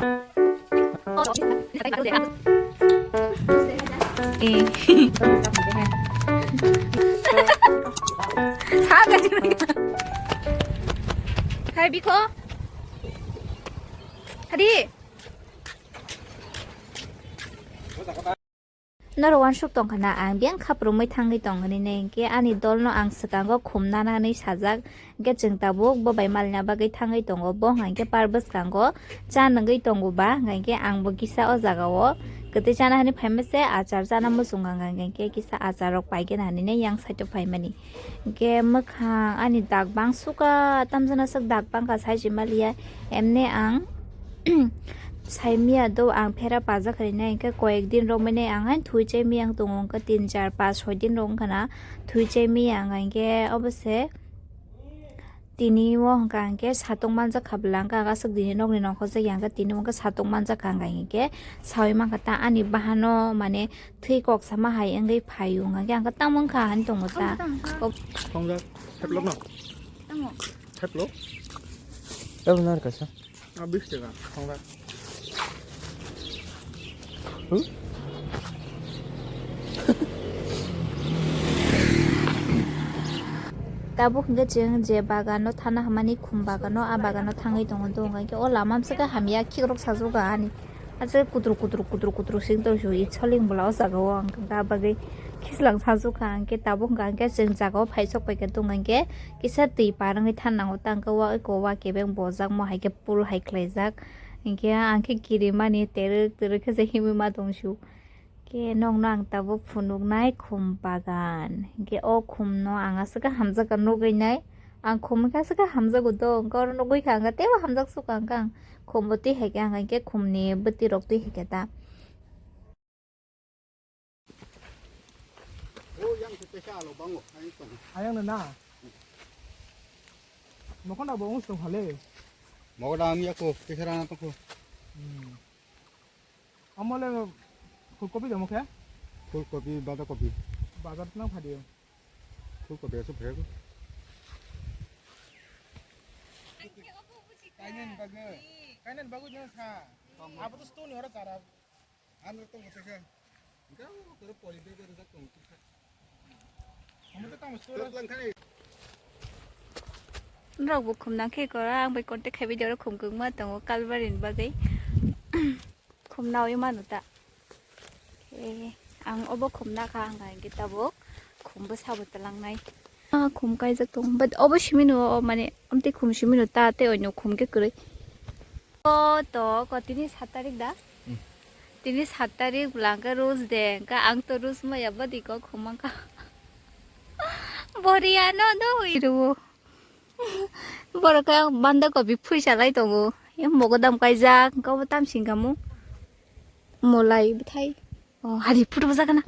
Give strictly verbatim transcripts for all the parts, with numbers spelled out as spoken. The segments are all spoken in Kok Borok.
Eh. Hai biko. Hadi. Norok uansuk tongkha na, ang biyang khaprumwi thangwi tongmani, hinkhe ani dolno ang swkango khumnanani sajak, hinkhe chwng tabuk bo bai malna bagwi thangwi tongo. Bo hwnkha hinkhe par bwskango cha nungwi tongo ba, hwnkha hinkhe ang bo kisa o jagao kwtwi chana hinwi phaima se achar chana muchungo, hwnkha hinkhe kisa achar rok paigena hinwi yang side o phaimani. Hinkhe mwkhang ani dak bang suka, tamjana sak dak bangkha sai se maliya. Emne ang saimiya do, ang phera pajak rinai, hinkhe koyek din romwi nai ang hain thwi chaimiya ang tongo, hinkhe tin char pas soi din rok wngkha na thwi chaimiya ang, hinkhe obo se tini o hwnkha hinkhe satung manjak kha bwla, hinkhe aswk dini nokni nongkhor jak ya, hinkhe tini o hinkhe satung manjak kha, hinkhe sawi mankha ta ani bahano mane thwi kok sama hai wngwi phaio, hwnkha khe ang khe tamo wngkha hinwi tongo ta. Thongjak, heblok no. Tamo. Heblok. Ebo nar kaisa. Ah, bis taka, thongjak. Hmm? Tabuk hwnkhe chwng je bagano thana hamani, khum bagano, a bagano thangwi tongo, do hwnkha khe o lama bwswk khe hamya, khikrok sajak ani. Aswk kutru kutru kutru kutru sing tong su, i soling bwla o jaga o ang kha bagwi khislang sajak kha, ang khe tabuk hwnkha ang khe chwng jaga o phai sok pai khe tong ang khe kisa twi par wngwi than nango, tang khe wa eko wa kebeng bojak mo hai khe pool hai khlaijak, hinkhe ang khe kirimani terwk terwk khe se himwi ma tong su. Khe nokno ang tabuk phunuknai khum bagan. Hinkhe o khumno ang aswk khe hamjakgo nugwi nai. Ang khum hinkhe aswk khe hamjakgo do. Hinkhe oro nugwi kha ang khe teibo hamjak sukha ang khe ang khumbo twi hai khe ang hinkhe khumni bwtwi rok twi hai khe ta. Ayang na na. Mokon da bo ung sung hale. Mogo da ami ako kesara na toko. Hmm. Amo le full copy damo khe? Full copy, bada copy. Bazar nang phadi. Full copy aso phego. Kainen bagu, kainen bagu jeng sa. Abo to stone ora chara. Ano to koteka. Gao koro poli de de dak tong. Amo to tamo store. Nrok bo khum nang khe kora, ang bai contact khai video rok khum kwbangma tongo Kalbarini bagwi. Khum nawi mano ta. Eh, ang obo khum nakha hwnkha hinkhe tabuk khum bwsa bo twlangnai. Ah, khum kaijak tongo, but obo simi no, mane, amtwi khum simi no ta tei oino khum khe kwrwi. O to, ko tini sat tarik da? Hmm. Tini sat tarik bwla hwnkhe Rose de, hwnkhe ang to Rose maya badi kok khum mankha. Boriya no do hui rwo. Borok khe banda kopi phuisa lai tongo. Em mogodam kaijak, hwnkhe obo tamsing kamo. Molai bwthai. Oh, hari photo bwsakana.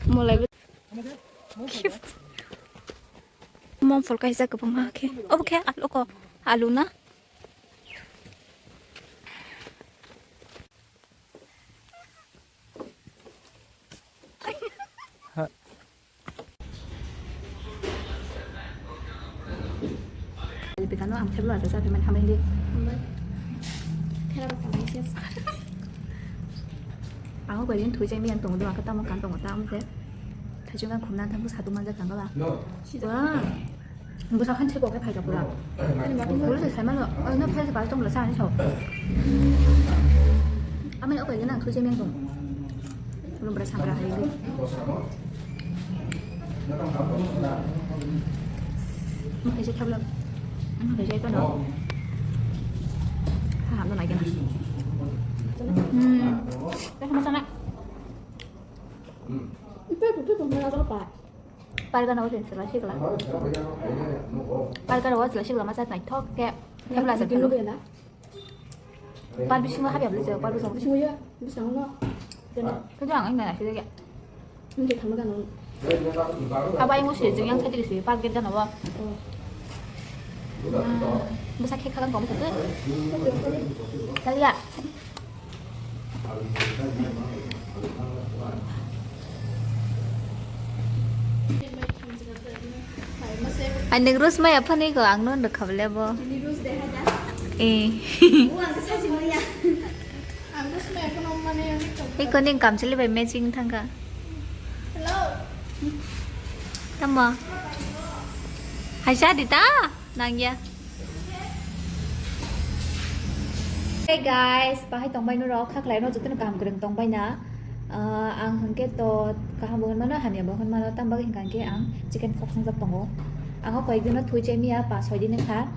Molai bw-, mom phol kaijak kwbangma khe. Obo khe alu ko, alu na? Bikano ang theblo aja sa phaimani hambai di. Hambai. Thera bwkha bai ses. Ang o bai din thwi chai miyang tongo do, ang khe tamo kan tongo ta, omo khe. Thaichung ang khumna thang bwsa tung manjak tang kala. Wah. Bwsa khan thik kok khe phaikha pura. Ani bathum bolo se saimano, oh, no, phai se bai tong bwla sa ani sao. Amai o bai din ang thwi chai miyang tong. Belum berasa berapa hari ini. Kaisa khabla. Kaisa ito no. Ha, hamno nai kena. Hmm. Kaisa masana. Itu, itu, itu, mana kalau, Pak? Pargana wajah sila sikla. Pargana wajah sila sikla masa naithok ke. Khabla sa. Par bisingo habya bwlai se, par bisingo. Bisingo ya, bisingo no. Khe jang ang nana sida ya. Nde thangma gano. Abo ayung se jeng yang sadi se, par gate gano wa. Oh. Bwsa khe khalang kong sadi. Kaliya. Ani Rose maya phani ko ang no nukha bole bo. Eh. Iko ning kamchwlwi bai matching thangkha. Tamo? Haisa dita? Nangya. Hey guys, bahai tongbai norok, khaklai no jotono kaham kwrwng tongbai na. Ah, ang hwnkhe to kaham bo hwnmano, hamya bo hwnmano, tamo bagwi hwnkha hwnkhe ang chicken pox wngjak tongo. Ang o koyek dino thui chemiya, pa soi din wngkha.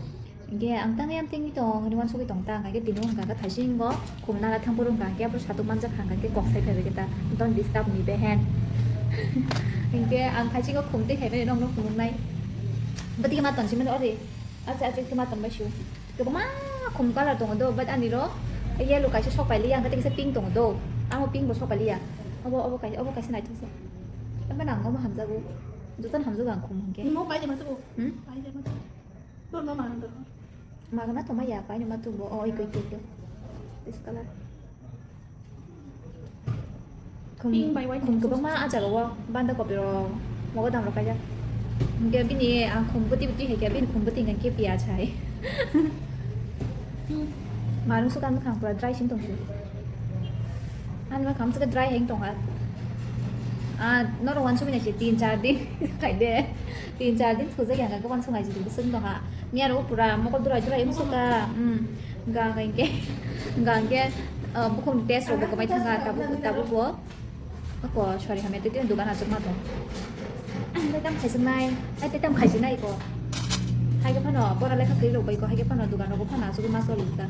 Hingke ang tang yang tingwi tongo, hwnwi uansugwi tong ta, hingke tini wngkha khe thaisingo khum nana thang phuru wngkha, hingke aphuru satung manjak kha, hingke kok sai phaibai khe ta, don't disturb me, behen. Hingke ang thaisingo khum twi khaimani nokno phunuknai. Bwtwi ma tongsi mani ori, ache ache ma tongbai su. Kwbangma khum colour tongo do, but ani ro yellow kaisa sok pai liya, hingke kisa pink tongo do, amo pink bo sok pai liya. Obo, obo kaisa, obo kaisa naithok se. Obo nang omo hamjago, jotono hamjago ang khum hingke. Imo pai de ma tubu. Hmm? Pai de ma tubu. Magna toma ya, paino ma tubo, oh, iko, iko, iko. This color. Khum, pink bai white khum mix. Kwbangma ah jaga o banda kopi rok, mogo dam rok kaijak. Hingke bini ang khum bwtwi bwtwi hai khe, bini khum bwtwi hingke piyaj hai. Hmm. Marung sukan bwkhang pura dry sing tongsi. Ani ma khamsa khe dry heng tongkha. Ah, norok uansukmani se tin char din khaide. Tin char din thujak ya, hwnka khe uansuknai se bwswk tongkha. Miya rogo pura mokol durai durai wngsukkha. Hmm. Hwnka hwnka hingke, hwnka hingke, ah, bukhukni test rok bo kwmai thangkha tabuk, tabuk bo. Ako, sorry, hamya twi twi dugan achuk ma tong. Ang tei tam khaisuknai, ai tei tam khaisinai ko. Hai khe phano bora lekha kwrwi rok bai ko, hai khe phano dugan rogo phano achugwi ma choli ta.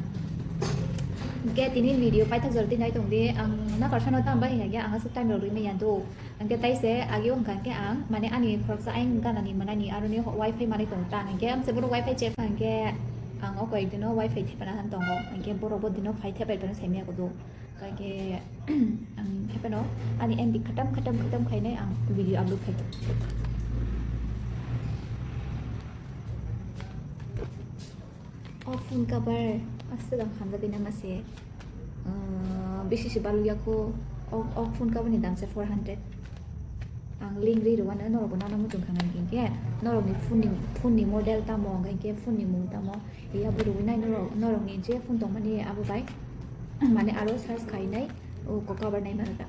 Hingke tini video paithak jora twi nai tong di, ang nakar sano tam bai hingya ang aswk time rok rwmai ya do. Hingke tai se agio hingka hingke ang mane ani khoroksa ayang gana ni manani aroni wifi manwi tong ta, hingke ang se boro wifi che hingke ang o koyek dino wifi thepana han tongo, hingke boro bo dino phai thepai phano saimya ko do. Kake ang happeno ani M B khatam khatam khatam khainai ang video upload khaito. O phone cover aswk ang hamjagwi nang mase, ah, bisi se balukya kho. O, o phone cover ni dam se four hundred. Ang link ri rwano norok bo nana muchung kha nai hingke norok ni phone ni, phone ni model tamo hingke phone ni mung tamo. Iya, bwrwi nai norok, norokni je phone tongmani abo bai, mane aro search khainai, o ko cover nai mano ta.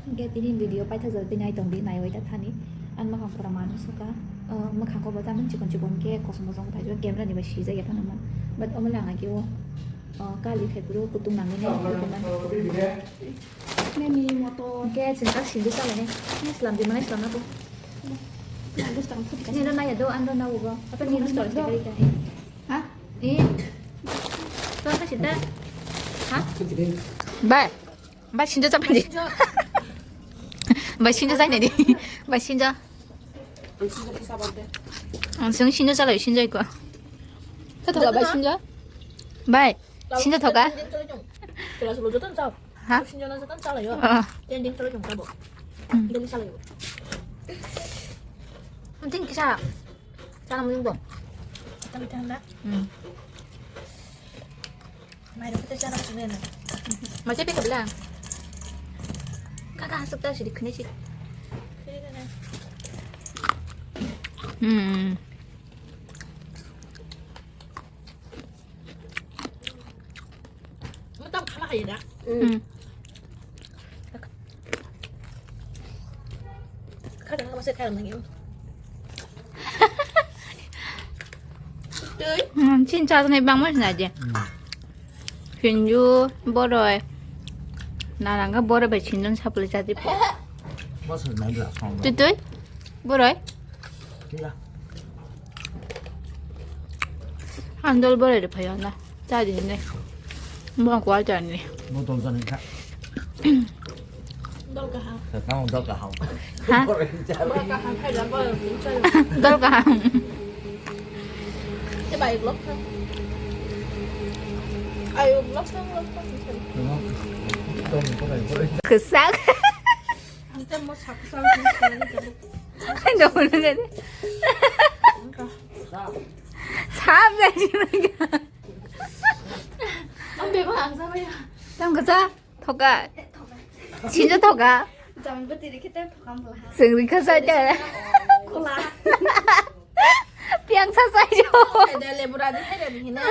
Hingke tini video paithak jora tini nai tongdi, naiwi ta thani. Ang mwkhang pura mano suka, o mwkhang ko bo tamni chikon chikon khe kosom kosom thaijo, camera ni bai sijak ya phano mo. But omo lang agi o, o kali khai phuru kutung nangwi nai kutung man. Memi motor. Hingke chwng tak sinjo chalai nai. Ni slam di manai slam na bo. Nang bwskang phuti ka. Nino naya do, ano na ubo. Apa ni restaurant ka ri ka. Ha? Eh. To ka sinta. Ha? Bai. Bai sinjo chap di. Bai sinjo chai nai di. Bai sinjo. Ang sing sinjo chalai sinjo ko. Ka to bai sinjo. Bai. Sinjo thoka. Kelas lo joton chao. Ha? Sinjo na joton chalayo. Ah. Yang din chalo jong chabo. Hmm. Din chalayo. Penting kisa. Chana mung dong. Kami tanda. Hmm. Mai ro kita chana sini na. Macam apa bilang? Kakak hasuk ta sih dikenai sih. Hmm. Mo tam khana khayo da. Hmm. Kha da ma se kha nang yo. Tui. Hmm, chin cha nai bang mo na je. Sinju boroi. Naranga boroi bai sinjun sapli cha di. Mo se nai bla song. Tui tui. Boroi. Iya. Ang dol bore de phayo na. Cha di ne. Mo ko cha ni. Mo dol cha ni kha. Dol ka ha. Ka mo dol ka ha. Ha? Bore cha. Dol ka ha. Dol ka ha. Te bai vlog kha. Ayo vlog kha, vlog kha. Kwsak. Ang te mo sak sak ni. Ano na na. Sap na ji na. Ang bebo ang sa ba ya. Tam ka sa thoka. Sinjo thoka. Jam bati ri kita thoka mo ha. Sengri ka sa ja. Kola. Piang sa sa jo. Ada lebura di ada di hina.